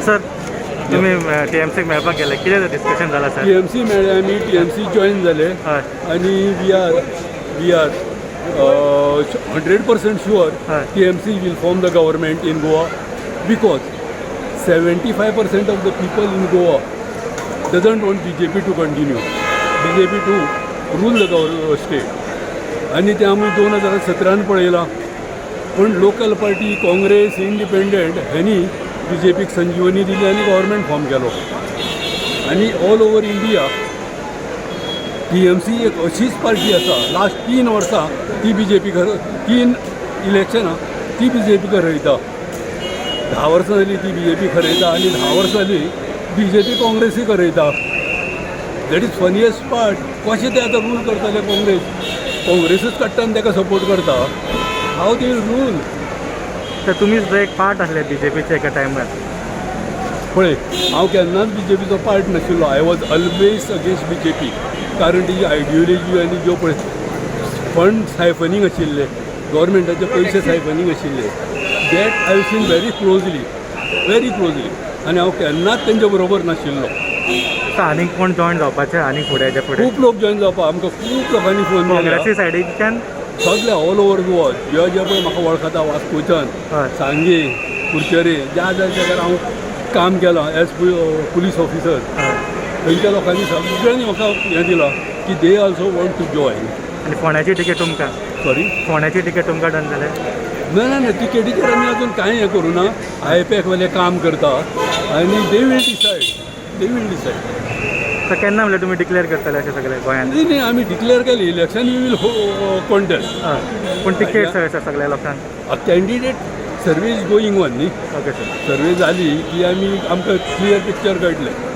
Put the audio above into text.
Sir, तुमी टीएमसीक मेळपाक गेले, कितें डिस्कशन जाला सर? टीएमसी मेळ्ळे आमी, टीएमसी जॉईन जाले आनी we are 100% sure TMC will form the government in Goa because 75% of the people in Goa doesn't want BJP to continue, BJP to rule the state. आनी ते आमी 2017न पळयलां, पूण लोकल पार्टी, काँग्रेस, इंडिपेंडंट ह्यांनी बीजेपीक संजीवनी दिली आनी गव्हर्मेंट फॉर्म केलो. आनी ऑल ओवर इंडिया टीएमसी एक अशीच पार्टी आसा, लास्ट 3 वर्सां ती बीजेपी, तीन इलेक्शनां ती बीजेपी हरयता. 10 वर्सां जाली ती बीजेपी हरयता आनी 10 वर्सां जाली BJP काँग्रेसीक हरयता. That is funniest part. कशें ते आतां रूल करतले? काँग्रेस काँग्रेसूच काडटा आनी ताका सपोर्ट करता. How they rule? तर तुमी सुद्दां एक पार्ट आसले बीजेपीचे एका टायमार. पळय, हांव केन्नाच बीजेपीचो पार्ट नाशिल्लो. I was always against BJP, कारण तेजी आयडियोलॉजी आनी ज्यो पळय फंड सायफनींग आशिल्ले, गव्हर्मेंटाचे पयशे सायफनींग आशिल्ले, that I seen very closely, very closely. आनी हांव केन्नाच तेंच्या बरोबर नाशिल्लो. सो आनीक कोण जॉईन जावपाचे आनीक फुडें, हेच्या फुडें? खूब लोक जॉईन जावपा. आमकां खूब लोकांनी फोन. काँग्रेसी सायडीच्यान? सगळे ऑल ओवर गोवा, जे जे पळय म्हाका वळखता, वास्कोच्यान, सांगे, कुडचडे, ज्या ज्या जाग्यार हांव काम केलां एज पुलीस ऑफिसर, थंयच्या लोकांनी सगळ्यांनी म्हाका हें दिलां की they also want to join. आनी फोंड्याची तिकेट तुमकां? सॉरी? फोंड्याची तिकेट तुमकां डन जाले? ना ना ना, तिकेटीचेर आमी अजून कांय हें करूं ना. I पॅक वाले काम करता आनी they will decide, they will decide. तर केन्ना म्हणल्यार तुमी डिक्लेअर करतले अशें सगळे गोंयांत? न्ही न्ही, आमी डिक्लेअर केले इलेक्शन, we will contest. हय, पूण तिकेट आसा सगळ्या लोकांक? Candidate survey is going on न्ही. Okay sir. सर्वे जाली की आमी आमकां क्लियर पिक्चर कळटलें.